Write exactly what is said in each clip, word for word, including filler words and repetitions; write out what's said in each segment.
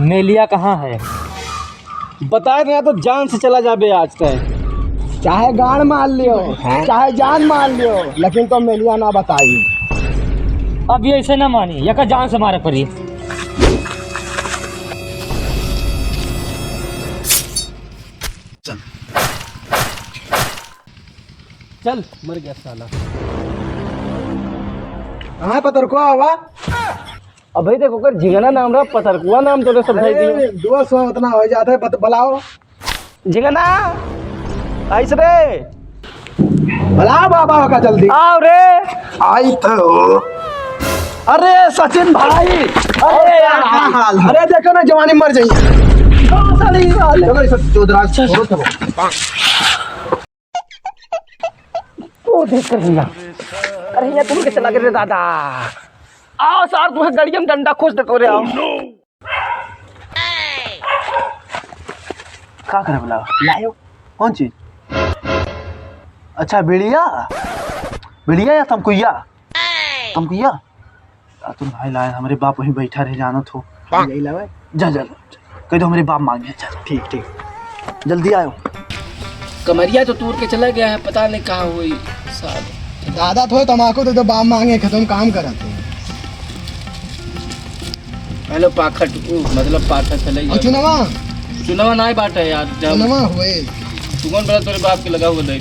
मेलिया कहाँ है? बताए ना तो जान से चला जाबे आज तय। चाहे गाड़ मार लियो, चाहे जान मार लियो, लेकिन तो मेलिया ना बताई। अब ये ऐसे ना मानी, यका जान से मारे पड़ी। चल, मर गया साला। कहाँ पतरकुआ हवा? अबे देखो, ओकर झिंगना नाम रहा, पतरकुआ नाम तोरे सब धर दियो। अरे, दुआ सौ उतना हो जाता है, बत-, बुलाओ। झिंगना, आइस रे। बुलाओ बाबा का जल्दी। आओ रे। आई तो। अरे सचिन भाई, अरे अरे यार, का हाल है? अरे देखो ना, जवानी मर जाइए। साली हाल है। देखो, इसे चोदरा छोड़ो, छोड़ो। ओ देख करहिया, करहिया तुम के चला गए रे दादा। आओ सार, तुम्हें गड़िया में डंडा खोस देखो रे, आओ। का करे बोला? लायो? कौन चीज? अच्छा, बीड़िया? बीड़िया या तमकुइया? तमकुइया? आ, तुम भाई लाए, हमरे बाप वहीं बैठा रहे, जानत हो। यही लावे? जा, जा, जा। कह दो, हमरे बाप मांगे, जा। ठीक, ठीक। जल्दी आयो। कमरिया तो तूर के चला गया है, पता नहीं कहाँ हुई साहब। दादा थोड़े तमाकू दे दो, बाप मांगे, खत्म काम करत हो। हेलो पाखट, उ, मतलब पाखट चले और गया। चुनवा? चुनवा नाय बाटे यार, जब चुनवा हुए। तू कौन बड़ा तोरे बाप के लगा हुआ दे।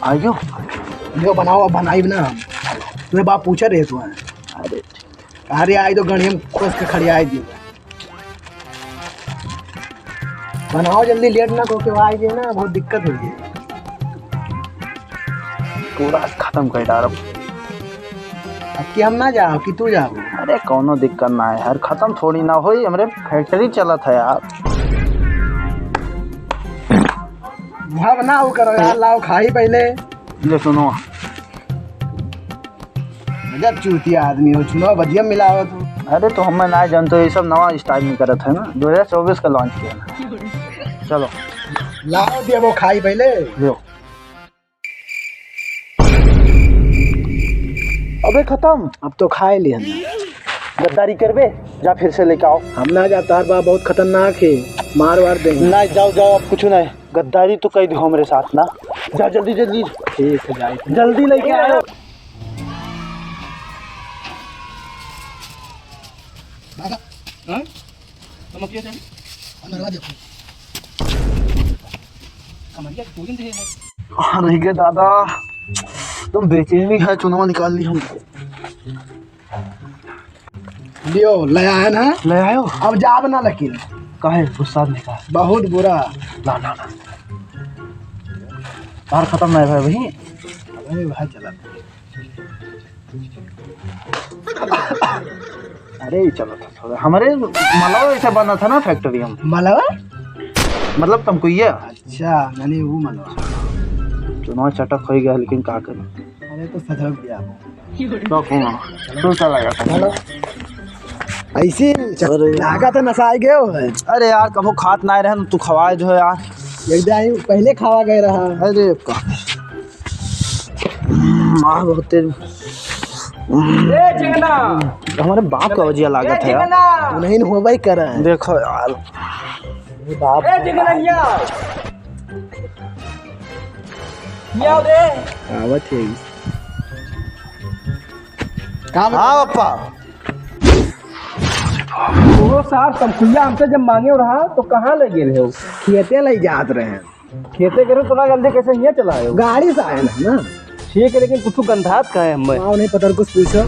आयो। यो बनाओ, अब बनाई ना। तुम्हें बाप पूछा रहे तू। अरे, अरे आई तो गणियम खोस के खड़ियाई दी। बनाओ जल्दी, लेट ना को के आई जे ना, बहुत दिक्कत हो गई। पूरा खत्म कर डालब। अब कि हम ना जाओ कि तू जाओ? अरे कौनो दिक्कत ना है यार, खत्म थोड़ी ना होई, हमरे फैक्ट्री चलत है यार। भाव ना हो करो यार, लाओ खाई पहले। ले सुनो। गजब चूतिया आदमी हो, चुनाव बदिया मिलावत हो। अरे तो हमें ना जानते, ये सब नवा स्टाइल में करत है ना, दो हज़ार चउबीस का लॉन्च किया ना। चलो। लाओ दिया वो खाई पहले। लो। अबे खत्म। अब तो खाए लिहन। गद्दारी करबे, जा फिर से लेके आओ। हम ना जा, तार बाप बहुत खतरनाक है, मार वार देंगे। नहीं, जाओ, जाओ, अब कुछ नहीं। गद्दारी तो कह दो हमरे साथ ना। जा जल्दी, जल्दी। ठीक है, जाए। जल्दी लेके आयो। हाँ? तमकिया जाने? अनरवा देखो। कमरिया दो दिन रहे हैं। अरे गे दादा, तुम बेचैनी है, चुनाव निकाल ली हम। लियो, ले आया ना? ले आयो? अब जाब ना लेकिन। काहे? गुस्सा नहीं का? बहुत बुरा। ला, ला, ला। तार खत्म नहीं भाई, वही। अरे भाई चला। अरे, ई चलत है थोड़ा। हमरे मलवा ऐसे बना था ना फैक्ट्री में। मलवा? मतलब तमकुइया। अच्छा, यानी वो मलवा। चुनाव चटक हो गया, लेकिन का करी? अरे, तो सजग गया वो। तो कौन? तू चला गया था। चलो। ऐसे ही चल-, अरे। लागत है नशा आ गया हो है। अरे यार, कबो खात ना रहे, तू खवाए जो है यार। एक दाई पहले खावा गए रहा। अरे का। हम्म, आह, बहुत तेज। ए, झिंगना। हमारे बाप का वजिया लागत है यार। झिंगना। नहीं, नहीं, हो भाई, कर रहे हैं। देखो यार। ये बाप। ए, झिंगना, या। या दे। आवत है। का हाँ, बता? पापा। वो सार तमकुइया हमसे जब मांगे रहा, तो कहाँ ले गेल हो? खेते ले जात रहे हैं। खेते करे तो ना जल्दी कैसे हियाँ चला आयो? गाड़ी से आए ना, ना। ठीक है, लेकिन कुछ गंधात का है हमें? हाँ, उन्हें पता कुछ पूछो।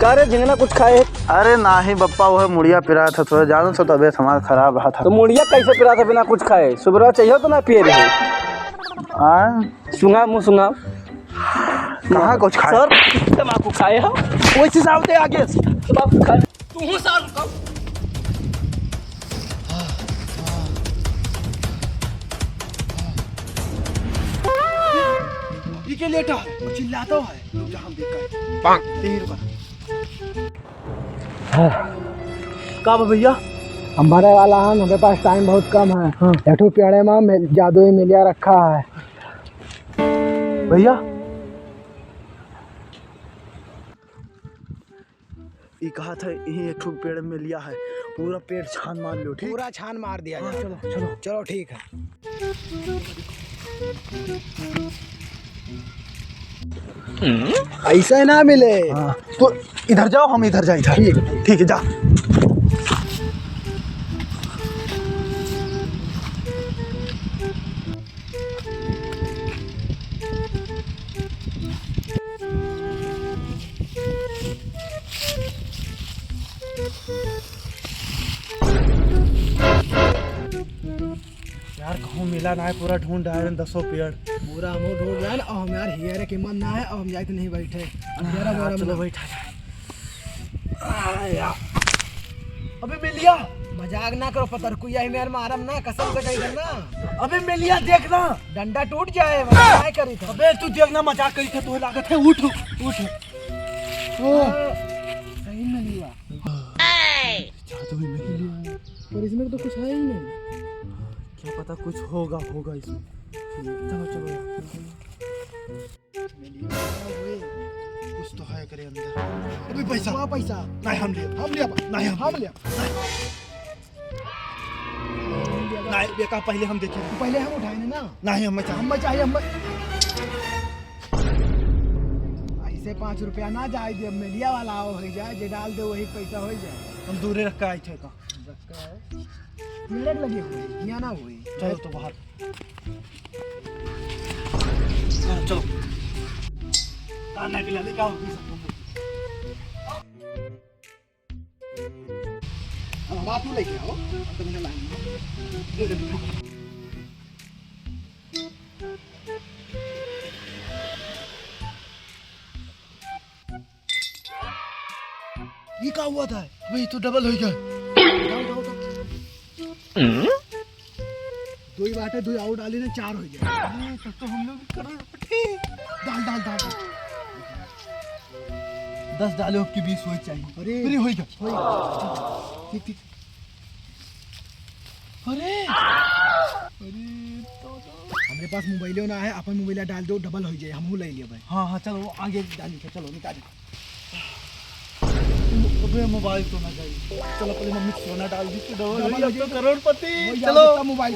का रे झिंगना कुछ खाए? अरे नाही बप्पा, वह मुड़िया पिरात है, थोड़ा जानत हो तबियत हमार खराब रहा था। तो मुड़िया कैसे पिरात है बिना कुछ खाए? सुबह चाहिए तो ना पिए रहे। हाँ? सुंगा मुंह सुंगा। कहाँ कुछ खाए? सर, तमाकू खाए हो? वैसे जाओ दे आगे। तमाकू खाए। तू हूँ सार रुको। ये क्या लेटा है? वो चिल्लाता है। रुक जा, हम देखा है। तीन रुका। का बा भैया? हम मरे वाला हन, हमरे पास टाइम बहुत कम है। हाँ। एक ठो पेड़े में, में जादुई मेलिया रखा है। भैया, ई कहा था, यहीं एक ठो पेड़ में लिया है, पूरा पेड़ छान मार लो, ठीक? पूरा छान मार दिया हाँ, जाए। चलो, चलो। चलो, ठीक है। ऐसे ना मिले। हाँ, तो इधर जाओ, हम इधर जाए, इधर। ठीक है। ठीक है, जा। यार, कहूँ मिला ना है, पूरा ढूंढ आए हैं दसों पेड़। पूरा हमहू ढूंढ आए हैं, अब हम यार हियरे के मन ना है, अब हम जाइत नहीं बैठे। अब जरा हाँ, मोरा चलो मन बैठा जाए। आ, यार। अबे मिलिया। मजाक ना करो पतरकुया, ही मेर मारम ना, कसम से कही ना। अबे मिलिया, देख ना। डंडा टूट जाए, मजाक करी था। अबे तू देख ना, मजाक करी था, तू लागत है, उठ, उठ। ओ। सही में लिया। जादू में लिया। पर इसमें तो कुछ है ही नहीं। क्या पता कुछ होगा, होगा इसमें। चलो, चलो यार। कुछ तो है करे अंदर। अबे पैसा। वहाँ पैसा। नहीं, हम ले। हम ले अब। नहीं, हम हम ले। ले। नहीं, बेटा, पहले हम देखें। पहले हम उठाए ना। नहीं, हमें चाहिए। हमें चाहिए, हमें। ऐसे पाँच रुपया ना जाए दे, मिलिया वाला आओ, हो जाए, जे डाल दे, वही पैसा हो जाए। हम दूरे रख के आए थे का। रख के आए। मेरे लगे हुए, यहाँ ना हुए। चलो तो बाहर। हाँ, चलो। खाना पिला दे, क्या होगी सबको? अब बात तू लेके आओ, अब तुमने लाइन में। ये का हुआ था? अबे, ये तो डबल हो गया। उठाओ, उठाओ, उठाओ। दो ही बात है, दो ही और डाले ना, चार हो जाए। अरे, तब तो हम लोग करोड़पति। डाल, डाल, डाल, डाल। दस डाले, आपकी बीस होई चाहिए। अरे। अरे, होई गया। होई गया। ठीक, ठीक। अरे। अरे, तो, तो। हमरे पास मोबाइलो ना है, अपन मोबाइल डाल दो, डबल हो जाए, हमहू ले लिया भाई। हाँ, हाँ, चलो, वो आगे डाली, चलो, निकाल। अबे, मोबाइल तो ना जाई। चलो, पहले मम्मी सोना डाल दी, तो डबल डबल हो हो जाए, जाए। तो करोड़पति। वही चलो। याद था मोबाइल।